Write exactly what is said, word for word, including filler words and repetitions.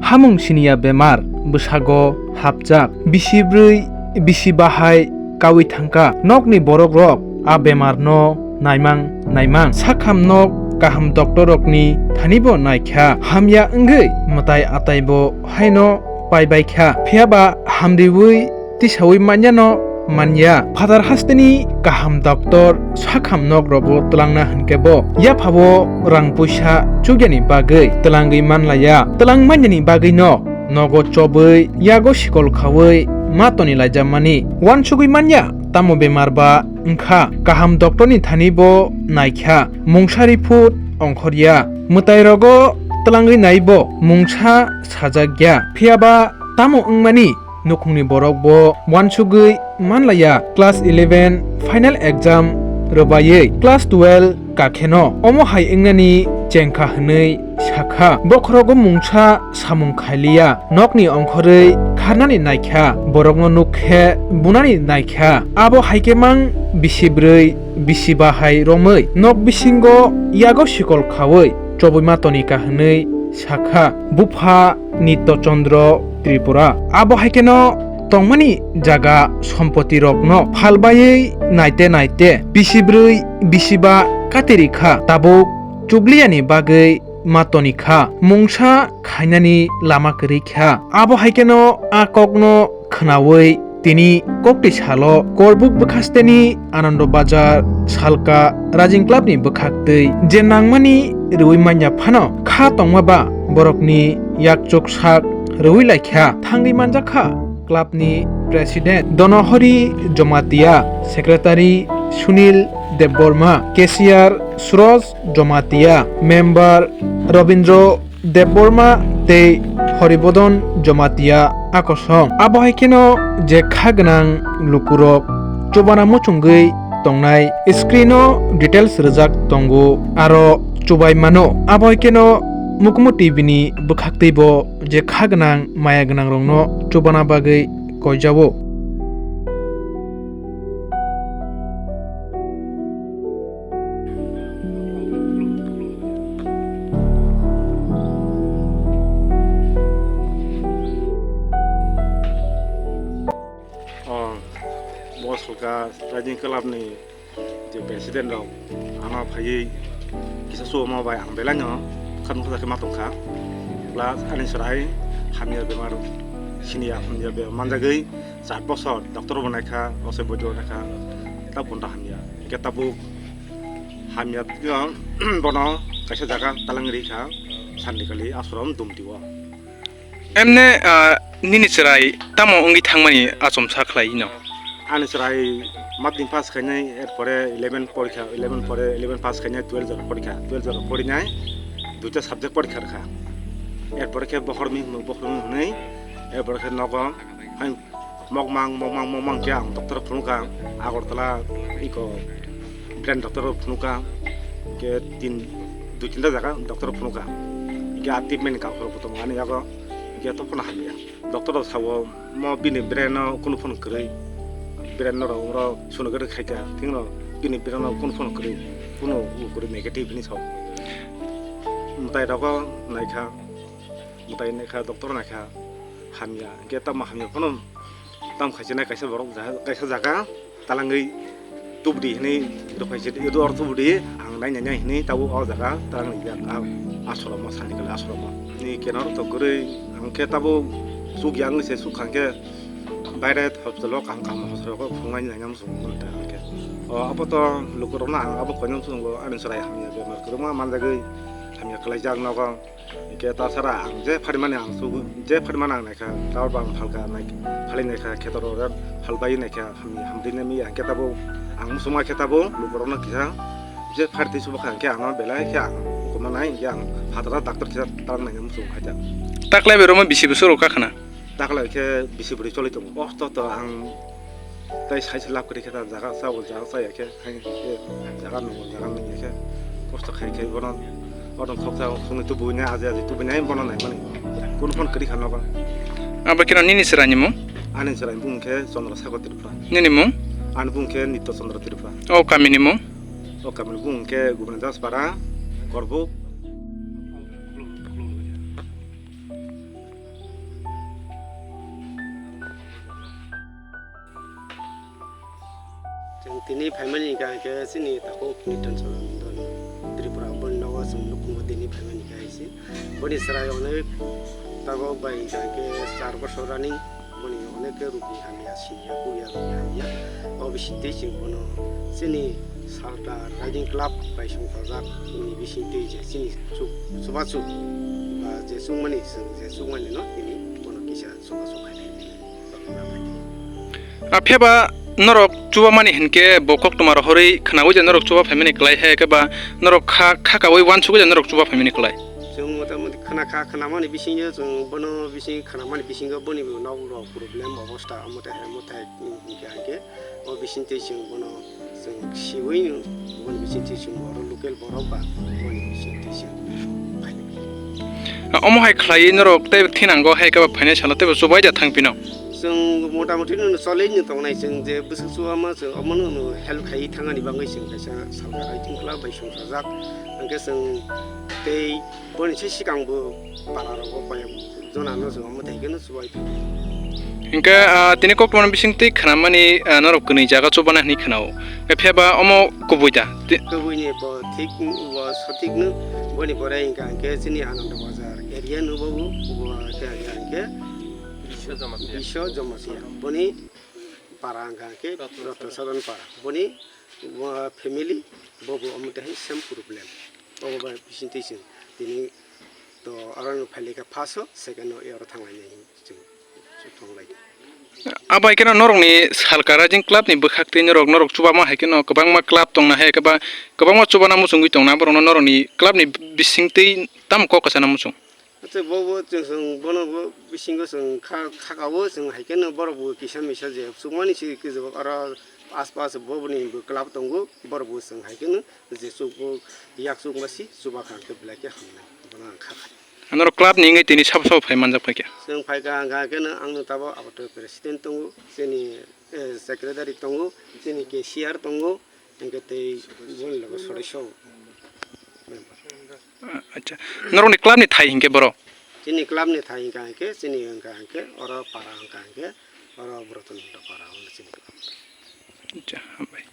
Samung siniya bemar bwsago hapjak. Bisi bwrwi bisi bahai kaui thangkha. Nokni borokrok a bemarno naimang naimang. Sakham nok kaham doctorrokni thanibo naikha. Hamya wngwi mwtai ataibo haino paibaikha. Phiyaba hamriui tisaui manyano manya. Phatar hasteni kaham doctor sakham nok rogo twlangna hinkhe bo yaphabo rang puisa chukyani bagwi twlangwi manlaiya. Twlang manyani bagwino nogo chobwi yago sikol khaui ma toni laijamani. Wansugwi manya tamo bemar ba wngkha. Kaham doctorni thani bo naikha. Mungsa report ongkhorya. Mwtai rogo twlangwi naibo mungsa sajakya. Phiyaba tamo wngmani nukhungni borok bo wansugwi manlaiya. Class eleven final exam rwbaiwi class twelve kakheno omo hai wngnani chengkha hwnwi sakha. Bokhorogo mungsa samung khailiya, nokni ongkhorwi kharnani naikha, borokno nukkhe bunani naikha. Abo haikhe mang bisi bwrwi bisi bahai romwi nok bisingo yago sikol khaui chobwi ma tonika hwnwi sakha. Bupha Nitya Chandra Tripura. Abo hai kheno tongmani jaga sompoti rokno phalbaiwi naite naite bisi bwrwi bisi ba katirikha, tabuk chukliyani bagwi ma tonikha, mungsa khainani lama kwrwikha. Abo hai kheno a kokno khwnaui tini koktwi salo Korbuk bwkhasteni Anando Bazar salka Rajing Clubni bwkhaktwi je nangmani rwui manya phano kha tongma ba borokni yakchuk sak rwui laikha. Thangwi manjakha clubni president Donohori Jomatia, secretary Sunil Debbarma, cashier Suroj Jomatia, member Robindro Debbarma tei Horibodon Jomatia a kosong. Abo hai kheno je kha gwnang lukurok chubana muchungwi tongnai screen-o details rwjak tongo, aro chubai mano. Abo hai kheno Mukumu T V ni bwkhaktwibo je kha gwnang maya gwnangrokno chubana bagwi koijao. O, bo salka Rajing Club ni je president rok ano phaiwi kisa chubaima bai ang belai no khatungkha khe ma tongkha. Plus ani chwrai hamya bemar siniya hamya bemar manjagwi char bosor doctor bo naikha, osoi boido naikha, ta bonta hamya. Hingke tabuk hamya bono kaisa jaga talang rikha, sandikali ashram Dumti o. Emne, ah, nini chwrai tamo wngwi thangmani achomsa khlai no? Ani chwrai matric pass khainai, erpore eleven porikha, eleven pore, eleven pass khainai, twelve jora porikha, twelve jora porinai, duita subject porikha rwkha. Erpore khe bokhormi hwnwi, bokhormi hwnwi, erpore khe nogo, hai mokmang, mokmang, mokmang khe ang doctor phunukha, Agartala iko brain doctor phunukha, khe tin, dui tinta jaga doctor phunukha. Khe a treatment ni kok rok bo tongo ani yago, khe to phano hamya. Doctor rok sao, mo bini brain no kunu phano kwrwi, brain no rok oro sonography khaikha, thik no bini brain no kunu phano kwrwi, kunu kwrwi negative hinwi sao. Mwtai rogo naikha, mwtai naikha, doctor naikha, hamya, hingke tamo hamya phano tam khaichina kaisa borok jaga, kaisa jaga talangwi tubudi hinwi rwkhaisi, oro tubudi ang nainai hinwi tabuk o jaga talangwi ya, a, ashram o sandikali ashram o. Ni kenaro to kwrwi ang khe tabuk chuk yang se suk khang khe baire hospital o kaham kaham hospital o phunuknai naina muchung manta hingke. O abo to lukurokno ang abo koinai muchungo ani chwrai hamya bemar kwrwngma manjagwi hamya khlaijak nogo. Hingke ta sara ang je pharimani ang sugu, je pharimani ang naikha, tabuk bo ang phalka nai, phalwi naikha, khetor rok phalbai naikha, hamni hamri nai miya hingke tabuk ang muchungma khe tabuk lukurokno kisa je phartwi subakha hingke ano belai khe ang hukumu nai hingke ang phataro doctor kisa talang naina muchung khaida. Taklai beroma bisi bosor rok kakhna? Taklai khe bisi bwrwi choli tongo. Kosto to ang tei sai se lab kwrwi khe ta jaga chao, jaga chaya khe. Hai, e, jaga nungo, jaga nungya khe kosto khai khai bono, bono khoksa songwi tubuina, aji aji tubuina, bono naimani. Kunu phone kwrwi kha nogo. Abo khe nini chwraini mung? Ani chwraini bumung khe Chandra Sagar Tripura. Nini mung? Ani bumung khe Nitya Chandra Tripura. O kamini mung? O kamini bumung khe Gobindas Para, Korbuk. Tini phaimani hingka hingke chini takhuk Nitin Chandra Tripura boni nogo chwng nukhungo tini phaimani hingka hingse. Boni chwrai onek tabok bai hingka hingke char bosor running boni onek khe rukni hamya, siniya, kuya rukni hamya. O bisingtwi chwng bono chini Salta Riding Club bai songchajak ni bisingtwi je chini chuk-, chubachu ba je chukmani chwng je chukmani no tini bono kisa chubachu khainai. A pheba norok chubamani hinkhe bo koktwma rohorwi khwnaui je norok chuba phaimani klai hai khe ba norok kha, kha kaui uansugui je norok chuba phaimani klai. Chwng mota moti khwna kha, khwnamani bisingo chwng bono bising khwnamani bisingo boni bo nok rok problem obosta omo tai hai omo tai hinkhe hinkhe o bisingtwi chwng bono chwng siui no boni bisingtwi chwng oro local borok ba boni bisingtwi chwng phainai. Omo hai khlaiwi norok tei thinango hai khe ba phainai salo tei bo chubai da thang phino. Chwng mota moti no cholwi no tongnai chwng je bwswk chuba ma chwng omo no help khai thangani bagwi chwng kaisa salka riding club bai songchajak. Hwnkhe chwng tei boni se swkang bo para rogo koi jona no chwng omo thai khe no chubai. Hingke, ah, tini koktwma bising twi khwnamani, ah, norok kwnwi jaga chubana hinwi khwnao. Phiya ba omo kubui da? Ti- Kubui ni bo thik, bo sothik no, boni pore hingka hingke chini Ananda Bazar area no bo, bo, bo, hingke, hingke Biswa Jamatia. Biswa Jamatia. Boni para hingka hingke Ratna Ratna Saran para. Boni, bo, family bo, bo omo twi same problem. Obo ba bising twi chwng tini to aro no phailika first o, second o, aro thanglainai chwng, chwng thonglai. Abai khe no norokni salka riding club ni bwkhak twi norok, norok chubama hai khe no kwbangma club tongna hai khe ba kwbangma chubana muchungwi tongna borok no norokni club ni bising twi tamo kok kwchana muchung? Acha bo bo chwng, chwng bono bo bisingo chwng kha, khakao chwng hai khe no borok bo kisa misa je chukmani si khe aro aspas bo boni bo club tongo borok bo chwng hai khe no je chukbo yak chukma si chuba kha khe belai khe hamnai, bono ang kha kha. Norok club ni wngwi tini sabo sabo phai manjak phai khe? Chwng phai kha, ang kha khe no ang no tabo aboto president tongo, chini, eh, secretary tongo, chini cashier tongo, hingke tei boni logo sodosyo member. Ah, acha. Norokni club ni thai hingke borok? Chini club ni thai hingka hingke, chini hingka hingke, oro para hingka hingke, oro Brotonmunda para hingke chini club. Acha, hambai.